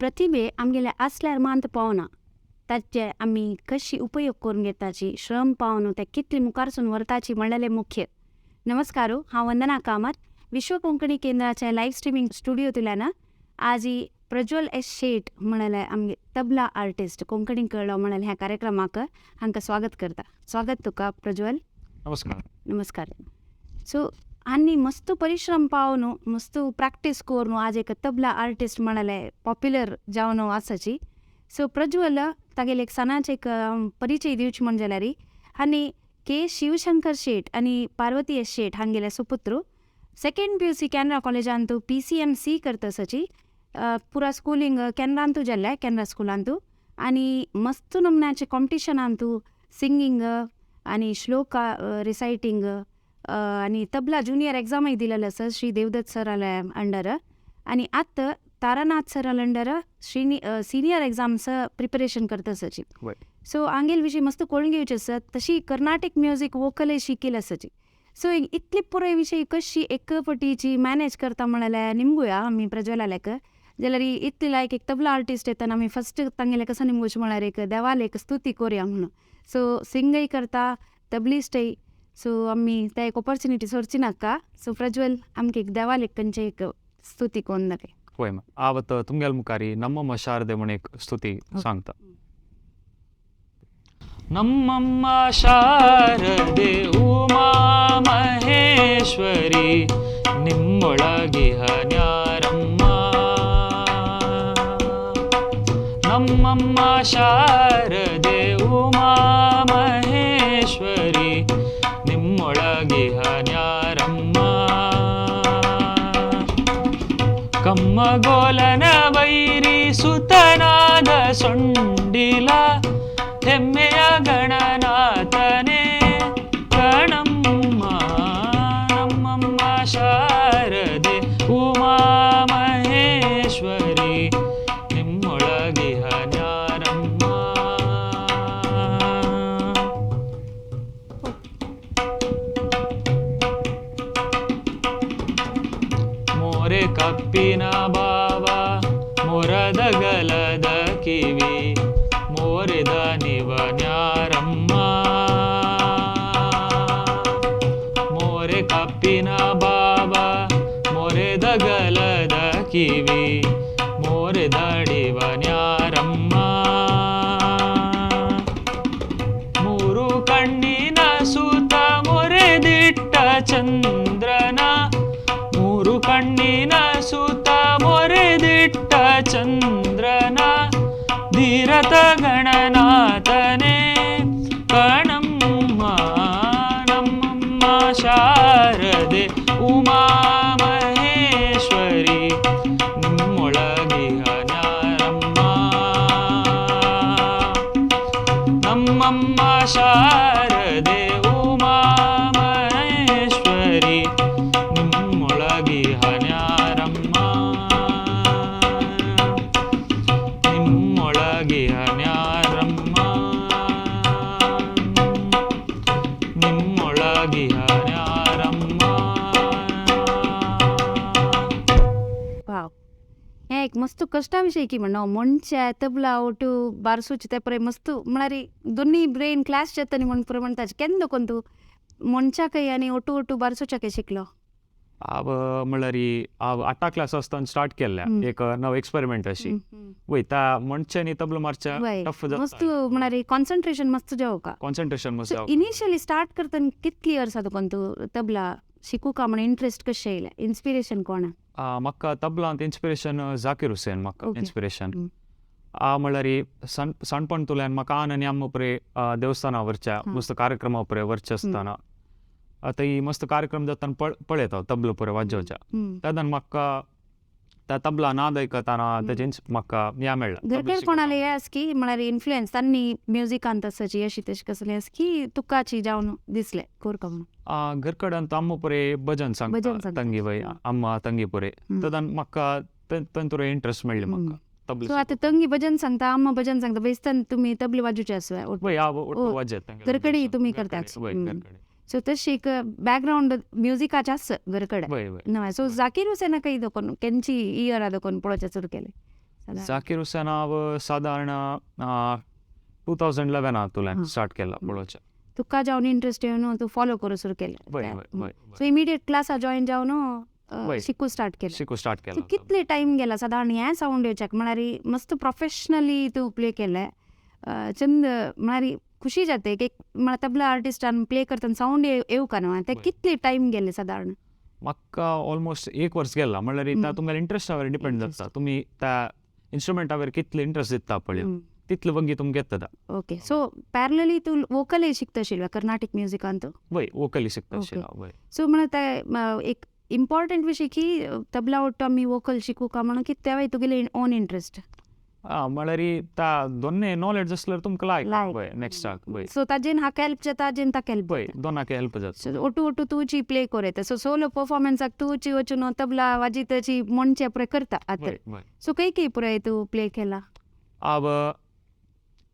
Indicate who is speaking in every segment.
Speaker 1: प्रतिभे आमगेले आसल्यार मात पावना, ताचे आमी कशी उपयोग करून घेताची, श्रम पावन ते कितले मुखारसून व्हरताची म्हणलेले मुख्य. नमस्कार, हांव वंदना कामत, विश्व कोंकणी केंद्राच्या लायव्ह स्ट्रिमींग स्टुडियोंतल्यान. आज प्रज्वल एस शेट म्हणलेले आमगे तबला आर्टिस्ट कोंकणी कळ्ळो म्हणलेले ह्या कार्यक्रमाक हांकां स्वागत करता. स्वागत तुका प्रज्वल.
Speaker 2: नमस्कार.
Speaker 1: नमस्कार. सो आनी मस्त परिश्रम पावन, मस्त प्रॅक्टीस करून आज एक तबला आर्टिस्ट म्हणलेले पॉप्युलर जावन आसाची. सो प्रज्वल तागेले एक सणाचे एक परिचय दिवची म्हण जाल्यार, आनी के शिवशंकर शेट आनी पार्वती एस शेट हांगेले सुपुत्र. सेकंड पीयूसी कॅनरा कॉलेजांतू पीसीएमसी करता आसाची. पुरा स्कुलींग केनरांतू जाल्लें, केनरा स्कुलांतू. आनी मस्त नमुन्याचे कॉम्पिटिशनांतू सिंगींग आनी श्लोका रिसायटींग आनी तबला ज्युनियर एग्जामय दिलेले आसा श्री देवदत्त सराले अंडर. आनी आतां तारानाथ सराले under Shri senior exams preparation करता आसाची. सो आंगेल विशीं मस्त कळून घेवचें आसा. तशी कर्नाटीक म्युजीक वोकलय शिकील आसाची. सो इतली पुराय विशय कशी एक पटीची मॅनेज करता म्हणल्यार निमगुया आमी प्रज्वलालेक. जाल्यार इतली लायक एक तबला आर्टिस्ट येतना आमी फस्ट तांगेले कसो निमगुचें म्हळ्यार एक देवाले एक स्तुती कोरया म्हणून. सो सिंगय करता, तबलिस्टय. सो आमी ते एक ऑपॉर्चुनिटी सोडची नाका. सो प्रज्वल, आमकां एक देवाले खंयचे एक स्तुती कोन्न दाखय.
Speaker 2: होय मा, आवत तुमगेल मुखारी नम्मम्मा शारदे म्हण एक स्तुती सांगता. नम्मम्मा शारदे उमा महेश्वरी, निಮ್ಮೊಳಗಿಹ ನ್ಯಾರಮ್ಮ. ನಮ್ಮಮ್ಮ ಶಾರದೆ ಉಮಾ ಮಹೇಶ್ವರಿ, ನಿಮ್ಮೊಳಗಿಹ ನ್ಯಾರಮ್ಮ. ಕಮ್ಮಗೋಲನ ವೈರಿ ಸುತನಾದ ಸೊಂಡಿಲ, ಹೆಮ್ಮೆಯ ಗಣನಾಥನೇ ಕಣಮ್ಮ. ನಮ್ಮಮ್ಮ ಶಾರದೆ ಉಮಾ ಮಹೇಶ್ವರಿ, ನಿಮ್ಮೊಳಗಿಹ ನ್ಯಾರಮ್ಮ. ಮೋರೆ ಕಪ್ಪಿನ ಬಾವ ಮೊರದ ಗಲದ ಕಿವಿ, ಮೋರೆದ ನಿವನ್ಯಾರಮ್ಮ. ಮೋರೆ ಕಪ್ಪಿನ ಬಾವ ಮೊರೆದ ಗಲದ ಕಿವಿ, ಮೋರೆದಡಿವನ್ಯಾರಮ್ಮ. ಮೂರು ಕಣ್ಣಿನ ಸುತ ಮೊರೆದಿಟ್ಟ ಚಂದ್ರನ, ಮೂರು ಕಣ್ಣಿನ ಸುತ ಮೊರೆದಿಟ್ಟ ಚಂದ್ರನ, ಧೀರತ ಗಣನಾಥನೇ ಕಣಮ್ಮ. ನಮ್ಮಮ್ಮ ಶಾರದೆ ಉಮಾ ಮಹೇಶ್ವರಿ, ನಿಮ್ಮೊಳಗಿಹ ನ್ಯಾರಮ್ಮ. ನಮ್ಮಮ್ಮ ಶಾರದೆ ಉಮಾ ಮಹೇಶ್ವರಿ, ನಿಮ್ಮೊಳಗಿಹ ನ್ಯಾರಮ್ಮ. ನಿಮ್ಮೊಳಗಿಹ ನ್ಯಾರಮ್ಮ. ನಿಮ್ಮೊಳಗಿಹ ನ್ಯಾರಮ್ಮ.
Speaker 1: वाव, हें एक मस्त कश्टा विशय की म्हणून म्हणचे तबला ओटू बारसूचे ते पळय मस्त म्हळ्यार दोन्ही ब्रेन क्लॅश जाता न्ही म्हण पुरो म्हणटा. केन्ना कोण तूं मनशाकय आनी ओटू ओटू बारसूच्याकय शिकलो?
Speaker 2: हांव म्हणल्यार हांव आठा क्लास आसतना स्टार्ट केल्लें एक नव एक्सपेरिमेंट अशी. वय, त्या मनशांनी तबलो मारच्या टफ
Speaker 1: मस्त
Speaker 2: जाता.
Speaker 1: म्हळ्यार कॉन्सन्ट्रेशन मस्त जावका.
Speaker 2: कॉन्सन्ट्रेशन मस्त जावका.
Speaker 1: इनिशियली स्टार्ट करतना कितली वर्सां तुका तूं तबला शिकूका म्हण इंट्रस्ट कशें येयलें, इन्स्पिरेशन कोणा?
Speaker 2: म्हाका तबलांत इन्स्पिरेशन जाकीर हुसेन म्हाका इन्स्पिरेशन. म्हणल्यार सणपण तुल्यान म्हाका आन आनी अम्मा परे देवस्थाना वरच्या मस्त कार्यक्रमा परे वरचे आसतना, आतां ही मस्त कार्यक्रम जातना पळयता तबलो परे वाजोवच्या. तेन्ना म्हाका त्या तबला नाद आयकतना तेजें म्हाका हें मेळ्ळें.
Speaker 1: घरकडे कोणाले हे आस की म्हळ्यार इन्फ्लुएन्स तांणी म्युजिकांत आसाची अशी तशी कसली आस की तुकाची जावन दिसलें कोरका म्हणून?
Speaker 2: घरकडेन अम्मा परे भजन सांगता.
Speaker 1: भजन सांगता.
Speaker 2: तंगी वय अम्मा तंगी परे, तेन्ना म्हाका तांतूर इंट्रस्ट मेळ्ळी म्हाका तबले.
Speaker 1: सो आतां तंगी भजन सांगता, अम्मा भजन सांगता, बेस्तान तुमी तबले वाजोवचे आसू?
Speaker 2: वय, हांव वाजयता.
Speaker 1: घरकडे तुमी करता.
Speaker 2: वय, घरकडे.
Speaker 1: सो तशी एक बॅकग्रावंड म्युजिकाचें आसा घरकडे.
Speaker 2: वय वय.
Speaker 1: नवें. सो जाकीर हुसेना खंय दोकोन केन्ची इयर दोकोन पळोवचें सुरू केलें?
Speaker 2: झाकीर हुसेन हांव सादारण 2011 तुल्यान स्टार्ट केला पळोवचें.
Speaker 1: तुका जावन इंट्रस्ट येवन तूं फॉलो करूं सुरू केलें. सो इमिडिएट क्लासा जॉयन जावन शिकू स्टार्ट केलें.
Speaker 2: शिकू स्टार्ट केलें.
Speaker 1: कितले टायम गेला सादारण हें सावंड येवच्याक? म्हळ्यार मस्त प्रोफेशनली तूं प्ले केलें, चंद म्हळ्यार खुशी जाते एक म्हळ्यार तबला आर्टिस्टान प्ले करतना सावंड येवका न्हू, ते कितले टायम गेले सादारण?
Speaker 2: म्हाका ऑलमोस्ट 1 वर्स गेला. म्हणल्यार तुमगेल्या इंट्रस्टावर डिपेंड जाता, तुमी त्या इन्स्ट्रुमेंटावर कितले इंट्रस्ट दिता पळय तितले वगी तुमकां येता.
Speaker 1: ओके, सो पॅरलली तूं वोकलय शिकता आशिल्लो कर्नाटीक म्युजिकांत?
Speaker 2: वय, वोकली शिकता आशिल्लो.
Speaker 1: सो म्हणल्यार ते एक इम्पॉर्टंट विशय की तबला ओट्टो आमी वोकल शिकूका म्हणून की तेवूय तुगेले ओन इंट्रस्ट?
Speaker 2: म्हळ्यार ता दोन्ने नॉलेज आसल्यार तुमकां लायक वय नेक्स्टाक. वय,
Speaker 1: सो ताजेन हाका हेल्प जाता, ताजेन ताका हेल्प.
Speaker 2: वय, दोनाक हेल्प जाता.
Speaker 1: ओटू ओटू तुची प्ले कर येता. सो सोलो परफॉर्मन्साक तुची वचून तबला वाजीतची म्हणचे पुराय करता आतां. सो खंय खंय पुराय तूं प्ले केला?
Speaker 2: हांव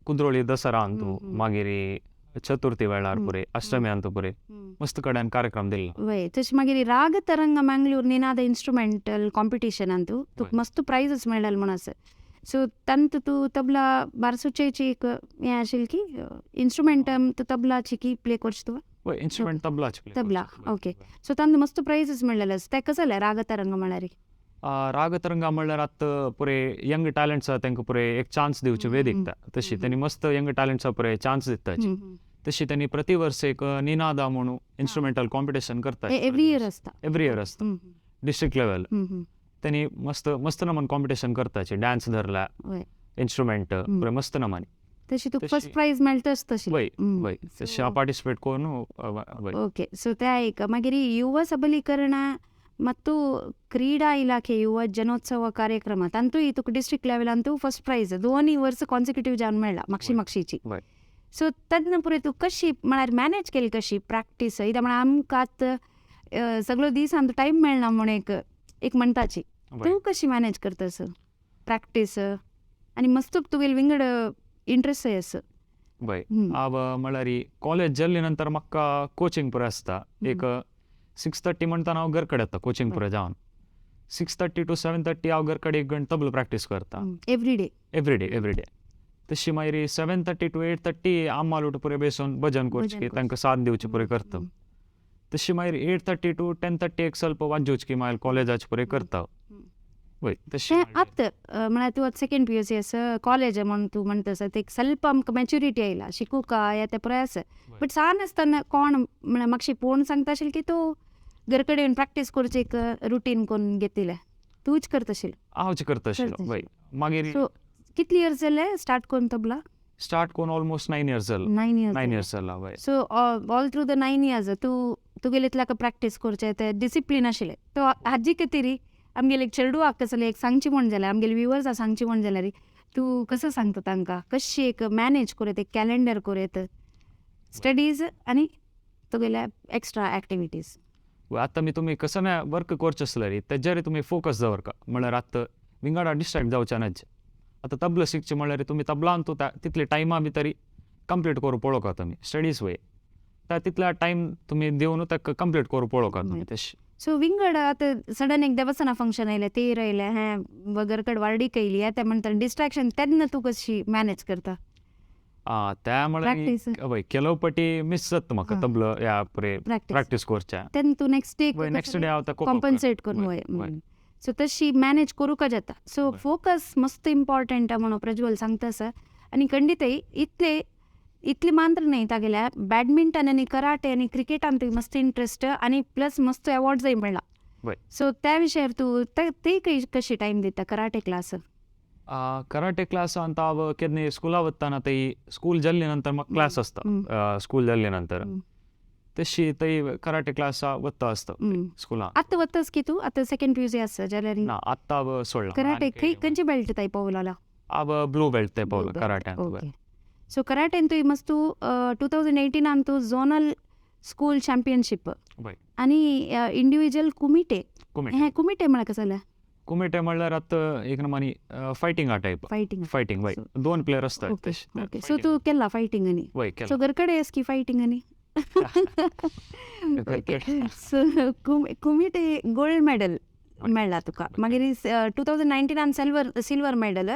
Speaker 2: कुद्रोळी दसरा अंतू, मागीर चतुर्थी वेळार पुरे, अष्टमी अंतू पुरे मस्त कडेन कार्यक्रम दिल्लो.
Speaker 1: वय, तशें मागीर राग तरंग मंगळूर निनाद इन्स्ट्रुमेंटल कॉम्पिटिशन अंतू तुका मस्त प्रायजस मेळ्ळें म्हण आसा. सो तांतू तूं तबला बारसुचेची एक हें आशिल्लें की इन्स्ट्रुमेंट तूं तबलाची की प्ले करचें तुवें?
Speaker 2: वय, इन्स्ट्रुमेंट तबलाची प्ले.
Speaker 1: तबला, ओके. सो तांतू मस्त प्रायजस मेळ्ळेले आसा, तें कसलें राग तरंग म्हळ्यार?
Speaker 2: राग तरंगा म्हणल्यार आतां पुरे यंग टॅलंट्स तांकां पुरे एक चान्स दिवची वेदीक, तशी त्यांनी मस्त यंग टॅलंट्सा पुरे चान्स दिता. तशी त्यांनी प्रति वर्स एक निनादा म्हणून इन्स्ट्रुमेंटल कॉम्पिटिशन करता.
Speaker 1: एवरी इयर आसता?
Speaker 2: एवरी इयर आसता, डिस्ट्रिक्ट लेवल. त्यांनी मस्त मस्त नमन कॉम्पिटिशन करताचे, डान्स धरला, इन्स्ट्रुमेंट पुरे मस्त नमानी.
Speaker 1: तशी तुका फर्स्ट प्रायज मेळटाच तशी?
Speaker 2: वय वय, तशी हांव पार्टिसिपेट करून.
Speaker 1: ओके, सो त्या एक मागीर युवा सबलीकरण ಮತ್ತು ಕ್ರೀಡಾ ಇಲಾಖೆ ಯುವ ಜನೋತ್ಸವ ಕಾರ್ಯಕ್ರಮ ತಂತೂ तुका डिस्ट्रिक्ट लेवलांतू फर्स्ट प्रायज 2 वर्स कॉन्सिक्युटीव जावन मेळ्ळा मागशी मागशीची. सो तेन्ना पुरे तूं कशी म्हळ्यार मॅनेज केली कशी प्रॅक्टीस? कित्याक म्हळ्यार आमकां आतां सगळो दीस आमकां टायम मेळना म्हूण एक एक म्हणटाची, तूं कशी मॅनेज करता प्रॅक्टीस आनी मस्त तुगेले विंगड इंट्रस्ट आसा?
Speaker 2: वय, हांव म्हळ्यार कॉलेज जाल्ले नंतर म्हाका कोचिंग पुरो आसता. एक 6:30 म्हणटाना हांव घर कडेन येता कोचिंग पुरो जावन. 6:30 to 7:30 हांव घर कडेन 1 घंटा तबलो प्रॅक्टीस करता.
Speaker 1: Every day?
Speaker 2: Every day, every day. तशी मागीर 7:30 to 8:30 आम्माल पुरे बेसून भजन करचें, तांकां साथ दिवचें पुरे करता. तशी मागीर 8:30 to 10:30 एक ಸ್ವಲ್ಪ वाजोवचें की मागीर कॉलेजाचे पुरे करता. वय, तशें
Speaker 1: आतां म्हळ्यार तूं आतां सेकेंड PUC आसा, कॉलेज म्हण तूं म्हणटा आसा, ते ಸ್ವಲ್ಪ आमकां मॅच्युरिटी आयला शिकूका या तें पुराय आसा. बट सान आसतना कोण म्हळ्यार मातशी पळोवन सांगता आशिल्लें की तूं घर कडेन प्रॅक्टीस करचें एक रुटीन करून घेतिल्लें, तूंच करता आशिल्लें?
Speaker 2: हांवच करता आशिल्लो. वय, मागीर
Speaker 1: सो कितली इयर्स जाले स्टार्ट करून तबला?
Speaker 2: स्टार्ट करून ऑलमोस्ट 9 इयर्स जाले.
Speaker 1: 9 इयर्स?
Speaker 2: 9 इयर्स जाला. वय.
Speaker 1: So all through the 9 years तूं तुगेले इतल्याक प्रॅक्टीस करचें तें डिसिप्लीन आशिल्लें. तो हाजी खातीर आमगेले एक चेडू कसले एक सांगची म्हण जाल्यार आमगेले व्युवर्सां सांगची म्हण जाल्यार तूं कसो सांगता तांकां कशी एक मॅनेज करूं येता, एक कॅलेंडर करूं येता स्टडीज आनी तुगेल्या एक्स्ट्रा एक्टिविटीज?
Speaker 2: आतां मी तुमी कसं ना वर्क करचें आसल्यार तेजेर तुमी फोकस दवरका. म्हळ्यार आतां विंगडा डिस्ट्रेक्ट जावचें नाच. आतां तबला शिकचें म्हळ्यार तुमी तबलान तूं तितले टायमा भितर कंप्लीट करूं पळोवका तुमी स्टडीज वय त्या तितल्या टायम तुमी दिवन ताका कंप्लीट करूं पळोवका तुमी तशें.
Speaker 1: सो विंगड आतां सडन एक देवस्थाना फंक्शन आयलें, तेर आयलें, हें वगैरे वार्डीक आयली तें म्हणटा डिस्ट्रेक्शन, तेन्ना तूं कशी मॅनेज करता?
Speaker 2: त्या म्हळ्यार वय ಕೆಲವು पटी मिस जाता म्हाका तबलो ह्या पुरे प्रॅक्टीस करचें.
Speaker 1: तेन्ना तूं नेक्स्ट डे
Speaker 2: नेक्स्ट डे हांव
Speaker 1: कॉम्पन्सेट करून वय. सो तशी मॅनेज करूंक जाता. सो फोकस मस्त इम्पॉर्टंट म्हणून प्रज्वल सांगता आसा. आनी खंडीतय इतले इतले मात्र न्हय तागेल्या बॅडमिंटन आनी कराटे आनी क्रिकेटान तुका मस्त इंट्रस्ट आनी प्लस मस्त अवॉर्ड्सय मेळ्ळा. सो त्या विशयार तूं ते कशी टायम दिता कराटे क्लास?
Speaker 2: कराटे क्लास ಅಂತ हांव केन्ना स्कुला वतना थंय स्कूल जाल्ले नंतर म्हाका क्लास आसता स्कूल जाल्ले नंतर, तशी थंय कराटे क्लास वता आसता स्कुलान.
Speaker 1: आतां वतास की तूं आतां सेकेंड PUC आसा जाल्यार?
Speaker 2: ना, आतां हांव सोडला.
Speaker 1: कराटे खंय खंयची बेल्ट ताय पावला?
Speaker 2: हांव ब्लू बेल्ट थंय पावला कराट्यान.
Speaker 1: सो कराटेन तूं मस्त 2018 तूं झोनल स्कूल चॅम्पियनशीप आनी इंडिविज्युअल कुमिटे. हें कुमिटे म्हळ्यार कसलें जालें?
Speaker 2: कुमिटे म्हणल्यार आतां एक नमानी फायटिंगा टायप. फायटिंग वय, 2 प्लेयर आसतात.
Speaker 1: ओके, सो तूं केला फायटिंग आनी?
Speaker 2: वय केला.
Speaker 1: सो घर कडेन की फायटिंग आनी? सो कुमिटे गोल्ड मेडल मेळ्ळा तुका. मागीर 2019 सिल्वर मेडल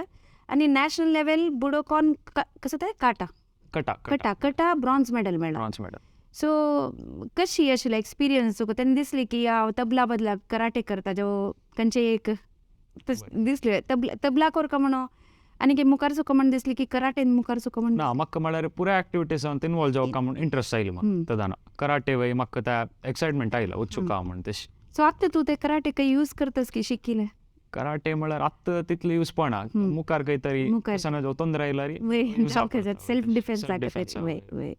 Speaker 1: आनी नॅशनल लेवल बुडोकॉन कसं ते काटा
Speaker 2: कटा
Speaker 1: कटा कटा ब्रॉन्ज मेडल मेळ्ळा.
Speaker 2: Bronze medal.
Speaker 1: सो कशी आशिल्ली एक्सपिरियन्स तुका तेन्ना दिसली की हांव तबला बदला कराटे करता जो खंयचे एक दिसले तबला तबला करका म्हणून आनी की मुखार सुका म्हण दिसली की कराटेन मुखार सुका म्हण?
Speaker 2: ना, म्हाका म्हळ्यार पुराय एक्टिविटीजांत इनवॉल्व जावका म्हूण इंट्रस्ट आयली म्हाका. तदाना कराटे वय म्हाका त्या एक्सायटमेंट आयला उत्सुका म्हण तशी.
Speaker 1: सो आतां तूं ते कराटे खंय यूज करतस की शिकिले?
Speaker 2: कराटे म्हळ्यार आत्तां तितले यूज पडना, मुखार खंय तरी तोंदर आयल्यार
Speaker 1: सेल्फ डिफेन्स. वय वय.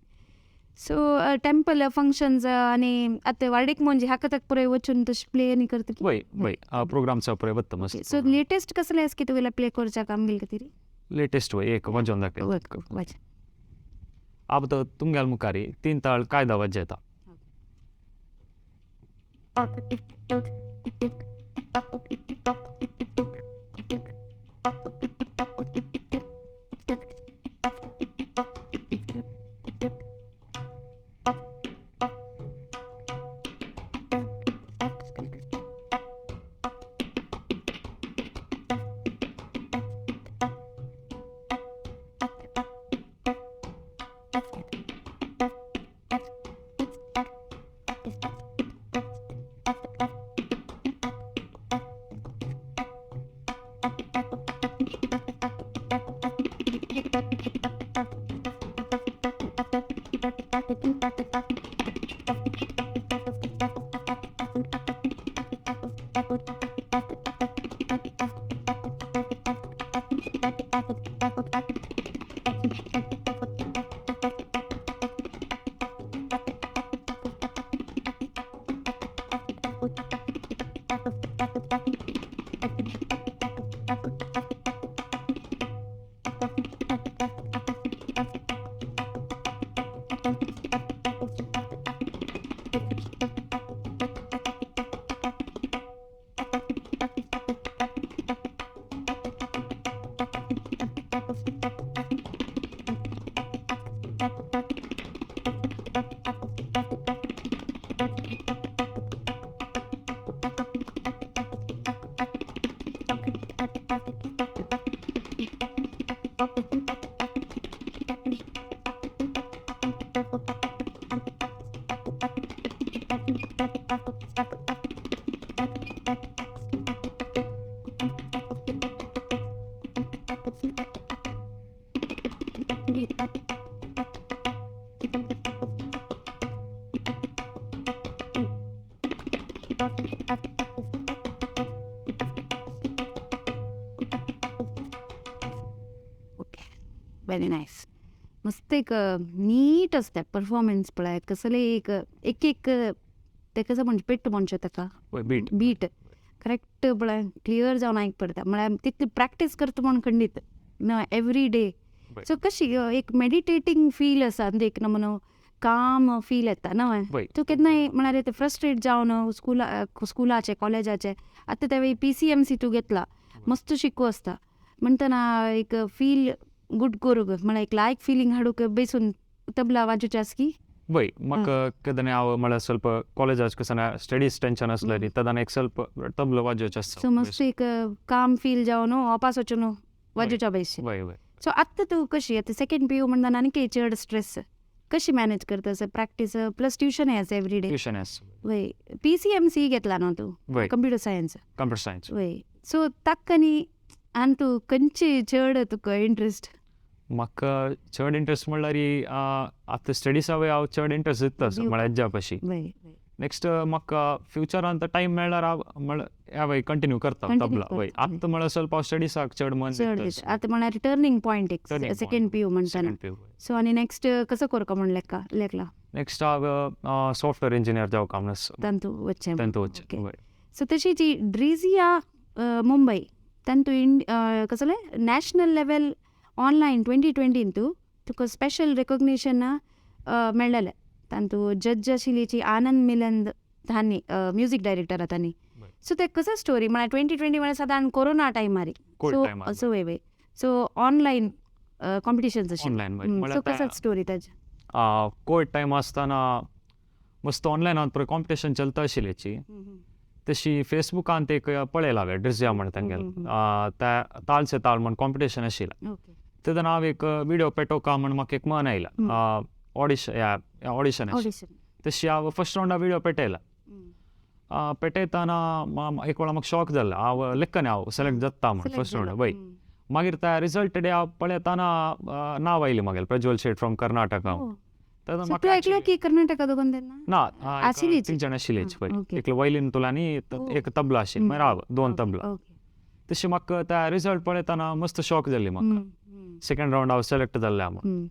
Speaker 1: सो टेम्पल फंक्शन्स आनी आतां वार्डीक म्हणजे हाका ताका पुराय वचून तशें प्ले आनी करता?
Speaker 2: वय वय, प्रोग्राम्स पुराय वता मस्त.
Speaker 1: सो लेटेस्ट कसले आसा की तुवें प्ले करच्या काम गेले खातीर?
Speaker 2: लेटेस्ट वय एक वाजोवन दाखय.
Speaker 1: वाज.
Speaker 2: अब तो तुमगेल्या मुखार तीन ताळ कायदा वाजयता.
Speaker 1: व्हेरी नायस, मस्त एक नीट आसता परफॉर्मन्स पळय कसले एक एक एक ते कसं म्हणजे पेट्ट म्हणचे ताका
Speaker 2: बीट
Speaker 1: बीट करेक्ट पळय क्लियर जावन आयक पडटा, म्हळ्यार तितली प्रॅक्टीस करता म्हण खंडीत ना एवरी डे. सो कशी एक मेडिटेटींग फील आसा, म्हणजे एक नमुनो काम फील येता न्हय तूं केन्नाय म्हळ्यार ते फ्रस्ट्रेट जावन स्कुलाचे कॉलेजाचे आतां ते PCMC तूं घेतला मस्त शिकू आसता म्हणटना एक फील गुड करूंक म्हळ्यार एक लायक फिलींग हाडूंक बेसून तबला वाजोवचें आसा की?
Speaker 2: वय, म्हाका केन्ना हांव म्हळ्यार ಸ್ವಲ್ಪ कॉलेजाक कसना स्टडीज टेन्शन आसलें तदान एक ಸ್ವಲ್ಪ तबलो वाजोवचें आसता.
Speaker 1: सो मस्त एक काम फील जावन वापास वचून वाजोवच्या भशेन.
Speaker 2: वय वय.
Speaker 1: सो आतां तूं कशी आतां सेकेंड PU म्हणटा आनी चड स्ट्रेस कशी मॅनेज करता? प्रॅक्टीस प्लस ट्युशन आसा एवरी डे?
Speaker 2: ट्युशन आसा.
Speaker 1: वय, PCMC घेतला न्हू तूं?
Speaker 2: वय.
Speaker 1: Computer science.
Speaker 2: Computer science.
Speaker 1: वय. सो ताका न्ही आनी तूं खंयची चड तुका इंट्रस्ट?
Speaker 2: म्हाका चड इंट्रस्ट म्हणल्यार आतां स्टडिसा वय हांव चड इंट्रस्ट दिता म्हळ्यार हेज्या पशी. नेक्स्ट म्हाका फ्युचरान टायम मेळ्ळ्यार हांव म्हळ्यार वय कंटिन्यू करता तबला. वय, आतां म्हळ्यार ಸ್ವಲ್ಪ हांव स्टडिसाक चड मन दिता.
Speaker 1: आतां म्हळ्यार टर्निंग पॉयंट एक सेकेंड PU म्हणटाना. सो आनी नेक्स्ट कसो करका म्हण लेखला?
Speaker 2: नेक्स्ट हांव सॉफ्टवेअर इंजिनियर जावका म्हण
Speaker 1: तांतू वचचें.
Speaker 2: तांतू वचचें.
Speaker 1: सो तशी जी ड्रिजिया मुंबय तांतू कसलें नॅशनल लेवल ऑनलायन 2020 तूं तुका स्पेशल रेकॉग्निशन मेळ्ळेलें. तांतू जज आशिल्ली आनंद मिलंद तांणी म्युजीक डायरेक्टर तांणी. सो ते कसं स्टोरी म्हळ्यार 2020 म्हळ्यार सादारण कोरोना टायमार. सो सो वय वय. So online competition
Speaker 2: online.
Speaker 1: So कसं स्टोरी ताजी?
Speaker 2: कोविड टायम आसतना मस्त ऑनलायन कॉम्पिटिशन चलता आशिल्ल्याची. तशी फेसबुकान एक पळयला हांवें ड्रिज्या म्हण तेंगेलें त्या ताल से ताल म्हण कॉम्पिटिशन आशिल्लें तेन्ना हांव एक विडियो पेटोवका म्हण म्हाका एक मन आयला ऑडिशन ऑडिशन तशी हांव फर्स्ट रावंडा विडियो पेटयला पेटयतना एक वेळा म्हाका शॉक जालें हांव लेखन हांव सिलेक्ट जाता म्हण फर्स्ट रावंड वय मागीर त्या रिजल्ट डे हांव पळयतना नांव आयलें म्हागेलें प्रज्वल शेट फ्रॉम कर्नाटका.
Speaker 1: तूं ऐकलो की कर्नाटका दोन
Speaker 2: ना तीग जाण आशिल्लेच पळय एकलो वयलीन तुला आनी एक तबला आशिल्लें मागीर हांव दोन तबला. तशें म्हाका त्या रिजल्ट पळयतना मस्त शॉक जाली म्हाका सेकंड रावंड हांव सिलेक्ट जाल्लें म्हूण.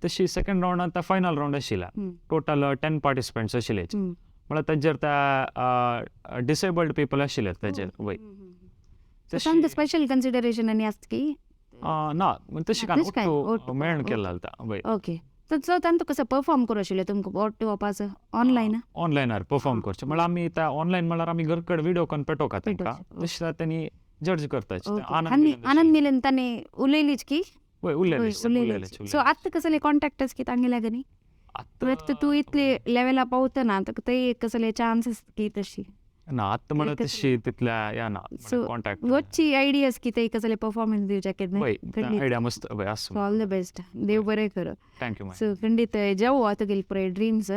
Speaker 2: तशी सेकंड रावंडान त्या फायनल रावंड आशिल्ला टोटल 10 पार्टिसिपंट्स आशिल्ले म्हळ्यार ताजेर त्या डिसेबल्ड पीपल आशिल्ले ताजेर वय.
Speaker 1: तांकां स्पेशल कन्सिडरेशन आनी आसता की
Speaker 2: ना तशें काय ओट्टू मेळून केल्लें आसता वय.
Speaker 1: ओके सो तांकां कसो परफॉर्म करूं आशिल्लें तुमकां ओट्टू वपाचो ऑनलायन
Speaker 2: ऑनलायनार परफॉर्म करचें म्हळ्यार आमी त्या ऑनलायन म्हळ्यार आमी घर कडेन विडियो करून पेटोवका तांकां तशें तेणी जज करता.
Speaker 1: आनंद मिलन ताणें उलयलीच की
Speaker 2: वय उलयलीच.
Speaker 1: सो आतां कसले कॉन्टेक्ट की तांगेल्या गनी आतां तूं इतले लेवला पावता ना थंय कसले चान्सीस की तशी
Speaker 2: ना आतां म्हणल्यार तशी तितल्या या ना कॉन्टेक्ट
Speaker 1: वच्ची आयडियाज की थंय कसले परफॉर्मन्स दिवच्या
Speaker 2: कितें आयडिया मस्त वय आसूं.
Speaker 1: ऑल the best देव बरें करूं.
Speaker 2: Thank you.
Speaker 1: सो खंडीत जावो तुगेले पुराय ड्रीम्स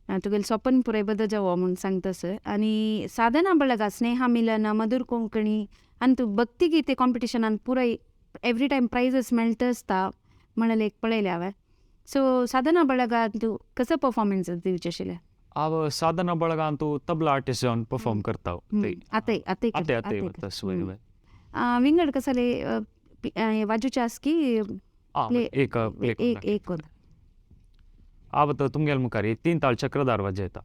Speaker 1: तुगेलें सपन पुराय बदल जावो म्हूण सांगता सर. आनी साधना बळगा स्नेहा मिलन मधुर कोंकणी आनी तूं भक्ती गीते कॉम्पिटिशनान पुराय एवरी टायम प्रायझस मेळटा आसता म्हणलें एक पळयलें हांवें. सो साधना बळगा तूं कसो परफॉर्मन्स दिवचें आशिल्लें?
Speaker 2: हांव साधना बळगान तूं तबला आर्टिस्ट जावन परफॉर्म करता.
Speaker 1: आतां आतां
Speaker 2: आतां आतां
Speaker 1: विंगड कसले वाजूचे आस की
Speaker 2: एक
Speaker 1: एक एक
Speaker 2: हांव आतां तुमगेले मुखार तीन ताल चक्रधार वाजयता.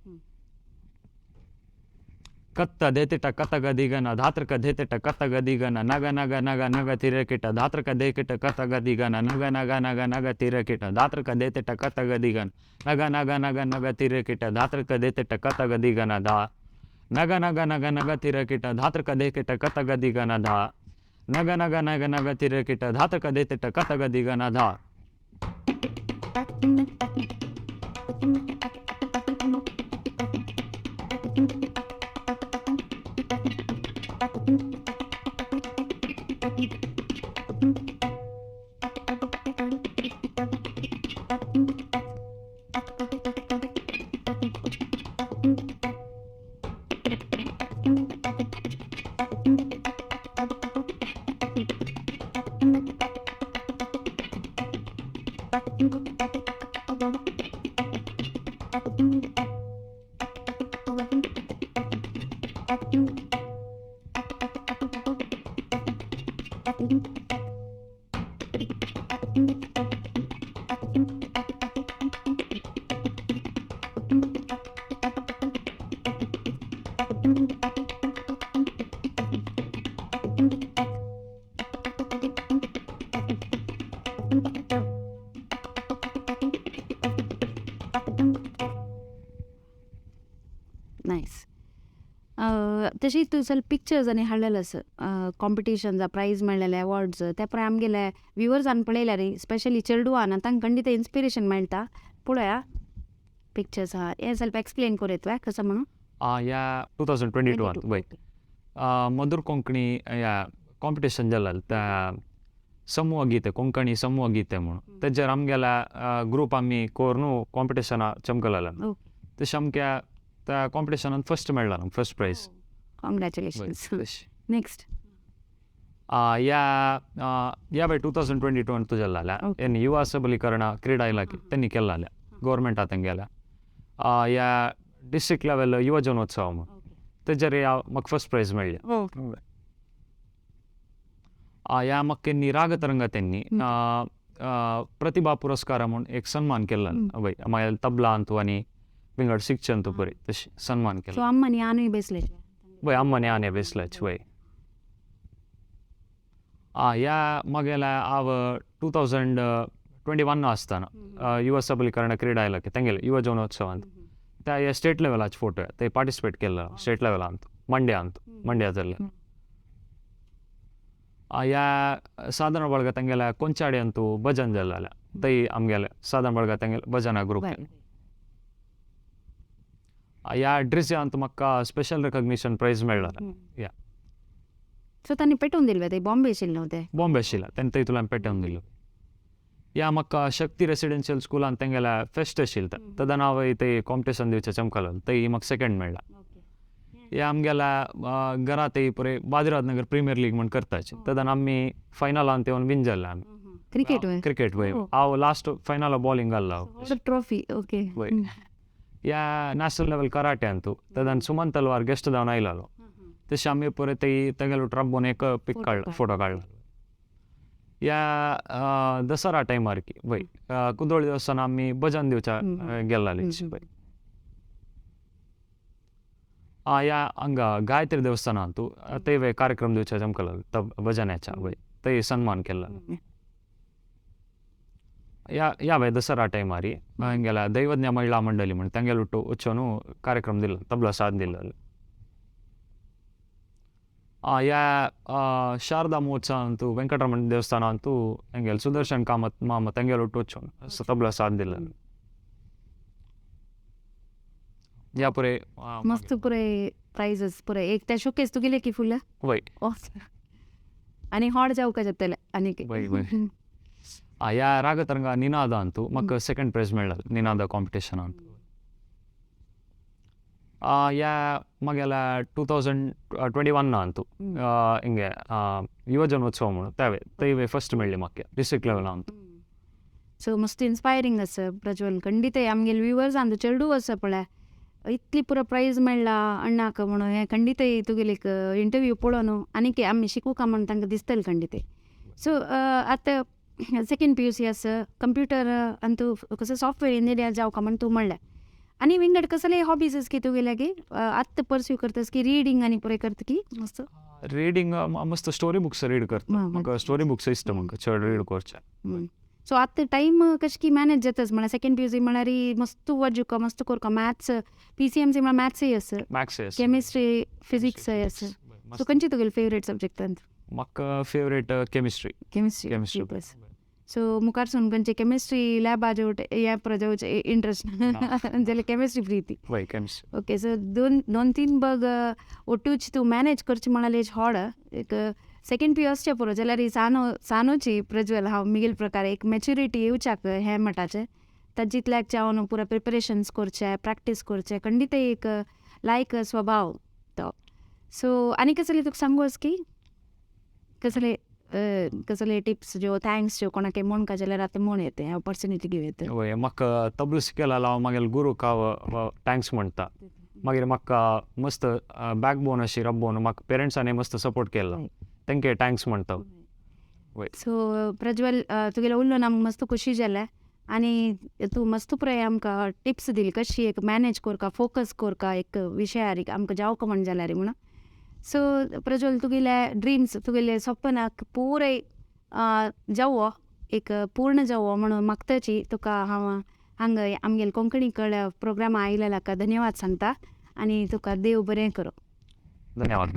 Speaker 2: कत्ता धेतिट कत गदिगन धात्रक धेतिट कत गदिगन नग नग नग नग तिरकिट धात्रक धेकिट कत गदिगन नग नग नग नग तिरकिट धात्रक धेतिट कत गदिगन नग नग नग नग तिरकिट धात्रक धेतिट कत गदिगन धा नग नग नग नग तिरकिट धात्रक धेकिट कत गदिगन धा नग नग नग नग तिरकिट धात्रक धेतिट कत गदिगन धा.
Speaker 1: नायस. तशी तूं चल पिक्चर्स आनी हाडलेले आसा कॉम्पिटिशन्स प्रायज मेळ्ळेले अवॉर्ड्स ते पळय आमगेले व्युवर्सान पळयल्यार न्ही स्पेशली चेडवान तांकां खंडीत इन्स्पिरेशन मेळटा. पळया पिक्चर्स आहा हें ಸ್ವಲ್ಪ एक्सप्लेन करूं तुवें कसो म्हणून.
Speaker 2: ह्या 2022 वय मधुर कोंकणी ह्या कॉम्पिटिशन जालें त्या समूह गीते कोंकणी समूह गीते म्हणून तेजेर आमगेल्या ग्रुप आमी करून कॉम्पिटिशना चमकलेले तशें आमच्या त्या कॉम्पिटिशनान फर्स्ट मेळ्ळा फर्स्ट प्रायज.
Speaker 1: कॉंग्रॅच्युलेशन्स. नेक्स्ट
Speaker 2: ह्या ह्या बाय 2022 अंतू जाल्ल्या एन युवा सबलीकरण क्रीडा इलाखे त्यांनी केल्ल्या गव्हर्मेंटा तेंगेल्या ह्या डिस्ट्रिक्ट लेवल युवजनोत्सव म्हणून तेजेर ह्या म्हाका फर्स्ट प्रायज मेळ्ळें. ह्या म्हाका तेन्नी रागतरंग तेन्नी प्रतिभा पुरस्कार म्हूण एक सन्मान केल्लो वय मागीर तबला अंतू आनी विंगड शिक्षण तूं बरी तशें सन्मान केलो.
Speaker 1: अम्मानी आनूय बेसले
Speaker 2: वय अम्मानी आनी बेसलेच वय. ह्या मागेल्या हांव 2021 आसतना युवा सबलीकरण क्रीडा इलाखे तेंगेले युवजनोत्सवांत त्या ह्या स्टेट लेवलाचे फोटो ते पार्टिसिपेट केल्लो स्टेट लेवलांत मंड्यांत मंड्या जाल्ले. ह्या साधना बळगा तेंगेल्या कोंचाडी अंतू भजन जाल्लें थंय आमगेले साधना बळगा तेंगेले भजना ग्रुप. या ड्रिज्या अंत म्हाका स्पेशल रेकग्निशन प्रायज मेळ्ळा. या.
Speaker 1: सो तांणी पेटोवन दिल्ले ते बॉम्बे आशिल्ले न्हू ते?
Speaker 2: बॉम्बे आशिल्ला तेन्ना थंय तुला पेटोवन दिल्लो. या म्हाका शक्ती रेसिडेन्शियल स्कुलान तेंगेल्या फेस्ट आशिल्लें तेन्ना हांव थंय कॉम्पिटिशन दिवचें चमकलो थंय म्हाका सेकंड मेळ्ळा. या आमगेल्या घरा थंय पळय बाजीराज नगर प्रिमियर लीग म्हण करताचे तेन्ना आमी फायनलान येवन विन जाल्ले आमी.
Speaker 1: क्रिकेट वय?
Speaker 2: क्रिकेट वय. हांव लास्ट फायनल बॉलिंग घाल्ला.
Speaker 1: Trophy okay.
Speaker 2: वय. या नॅशनल लेवल कराटे अंतू तेन्ना सुमन तलवार गेस्ट जावन आयलेलो तशें आमी पळय थंय तेगेलो ट्रब्बोन एक पिक काडलो फोटो काडलो. या दसरा टायमार की वय कुंदोळी देवस्थान आमी भजन दिवच्या गेल्लाली वय. या हांगा गायत्री देवस्थान अंतू थंय कार्यक्रम दिवच्या जमकलो भजनाच्या वय थंय सन्मान केल्लो. या या वय दसरा टायमारी हांगेल्या दैवज्ञ महिळा मंडळी म्हण तेंगेल वचोन कार्यक्रम दिल्लो तबला साथ दिल्लो. या शारदा महोत्सव अंतू वेंकटरमण देवस्थान अंतू हांगेल सुदर्शन कामत मामा तेंगेल ಒಟ್ಟು वचोन तबला साथ दिल्लो. या पुरे
Speaker 1: मस्त पुरे प्राइजेस पुरे एक त्या शोकेस तुगेले की फुल
Speaker 2: वय
Speaker 1: आनी हॉट जावका जातले आनीक.
Speaker 2: वय वय. या रागतरंग निनाद अंतू म्हाका सेकंड प्रायज मेळ्ळा निनाद कॉम्पिटिशन अंतू. या म्हागेल्या 2021 अंतू ಹಿಂಗೆ ಯುವಜನೋತ್ಸವ म्हणून त्यावे थंय फर्स्ट मेळ्ळी म्हाका डिस्ट्रिक्ट लेवल अंतू.
Speaker 1: सो मस्त इन्स्पायरींग आसा प्रज्वल खंडीत आमगेले व्युवर्स आमचो चेडू आसा पळय इतली पुरो प्रायज मेळ्ळा अण्णाक म्हणून हें खंडीत तुगेले इंटरव्यू पळोवन आनीक आमी शिकूका म्हणून तांकां दिसतलें खंडीत. सो आतां सेकेंड PUC आसा कंप्युटर आनी तूं कसो सॉफ्टवेअर इंजिनियर जावका म्हण तूं म्हणलें आनी विंगड कसले हॉबीज आस की तुगेले की आत्तां पर्स्यू करतास की रिडींग आनी पुरें करता की मस्त?
Speaker 2: रिडींग मस्त स्टोरी बुक्स रीड करता म्हाका स्टोरी बुक्स इश्ट म्हाका चड रीड करचें.
Speaker 1: सो आतां टायम कशें की मॅनेज जातास म्हळ्यार सेकेंड PUC म्हळ्यार मस्त वाजुका मस्त करका मॅथ्स PCMC म्हळ्यार मॅथ्सय आसा
Speaker 2: मॅथ्स
Speaker 1: केमिस्ट्री फिजिक्सय आसा. सो खंयची तुगेली फेवरेट सब्जेक्ट अंत?
Speaker 2: म्हाका फेवरेट केमिस्ट्री.
Speaker 1: केमिस्ट्री. सो मुखार सून खंयचे केमिस्ट्री लॅबा हें पुरो जावचें इंट्रस्ट जाल्यार केमिस्ट्री प्रिती.
Speaker 2: वय केमिस्ट्री.
Speaker 1: ओके सो दोन तीन बग ओटूच तूं मॅनेज करचें म्हळ्यार हॉड एक सेकेंड PU आसचें पुरो जाल्यार सानो सानोची प्रज्वल हांव मिगेल प्रकार एक मॅच्युरिटी येवच्याक हें म्हणटाचें ताजें जितल्याक जावन पुरो प्रिपरेशन्स करचें प्रॅक्टीस करचें खंडीत एक लायक स्वभाव तो. सो आनी कसले तुका सांगू आसा की कसले कसले टिप्स ज्यो thanks ज्यो कोणाक म्हणका जाल्यार आतां म्हण येता ऑपॉर्चुनिटी घेवं येता.
Speaker 2: वय म्हाका तबलो शिकयला हांव म्हागेल्या गुरूक हांव thanks म्हणटा. मागीर म्हाका मस्त बॅकबोन अशी रब्बोन म्हाका पेरंट्सांनी मस्त सपोर्ट केला तेंके thanks म्हणटा. वय.
Speaker 1: सो प्रज्वल तुगेलें उलोवन आमकां मस्त खुशी जालें आनी तूं मस्त पुराय आमकां टिप्स दिली कशी एक मॅनेज करका फोकस करका एक विशयार आमकां जावका म्हण जाल्यार म्हणून. सो प्रज्वल तुगेले ड्रीम्स तुगेले सपनाक पुराय जावो एक पूर्ण जावो म्हणून मागताची तुका हांव हांगा आमगेले कोंकणी कळ प्रोग्राम आयिल्ल्या धन्यवाद सांगता आनी तुका देव बरें करूं.
Speaker 2: धन्यवाद.